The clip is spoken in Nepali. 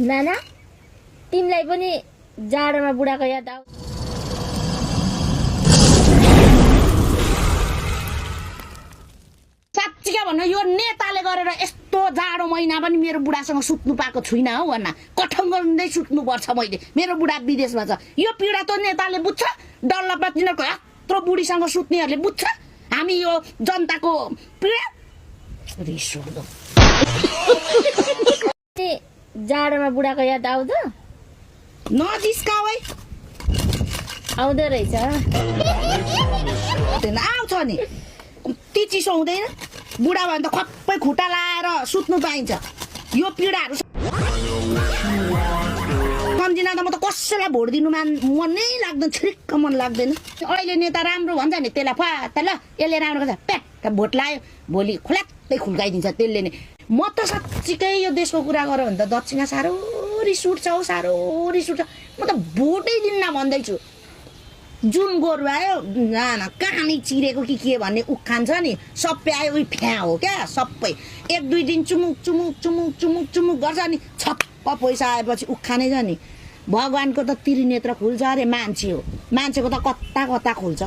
नाना तिमीलाई पनि जाडोमा बुढाको याद आउँछ? साँच्चीका भन्नु यो नेताले गरेर यस्तो जाडो महिना पनि मेरो बुढासँग सुत्नु पाएको छुइनँ हौ भन्न कठङ गर्दै सुत्नु पर्छ मैले मेरो बुढा विदेशमा छ यो पीडा त नेताले बुझ्छ डल्लपा तिनीहरूको यत्रो बुढीसँग सुत्नेहरूले बुझ्छ हामी यो जनताको पीडा रिस उठ्दो जाडोमा बुढाको याद आउँछ? नजिस्काऊ है आउँदो रहेछ आउँछ नि ती चिसो हुँदैन बुढा भयो भने त खप्पै खुट्टा लाएर सुत्नु पाइन्छ यो पीडाहरू सम्झिँदा त म त कसैलाई भोट दिनु मनै लाग्दैन छिरिक्क मन लाग्दैन अहिले नेता राम्रो भन्छ नि त्यसलाई फात ल यसले राम्रो गर्छ प्याक्क भोट लायो भोलि खुलात्तै खुल्काइदिन्छ त्यसले नै म त साँच्चीकै यो देशको कुरा गरौँ भने त दक्षिणा साह्रो रिस उठ्छ हौ साह्रो रिस उठ्छ म त भोटै दिन्न भन्दैछु जुन गोरु आयो कहानी चिरेको कि के भन्ने उखान छ नि सबै आयो उही फ्या हो क्या सबै एक दुई दिन चुमुक चुमुक चुमुक चुमुक चुमुक गर्छ नि छप्प पैसा आएपछि उखानै छ नि भगवानको त त्रिनेत्र खुल्छ अरे मान्छे हो मान्छेको त कता कता खुल्छ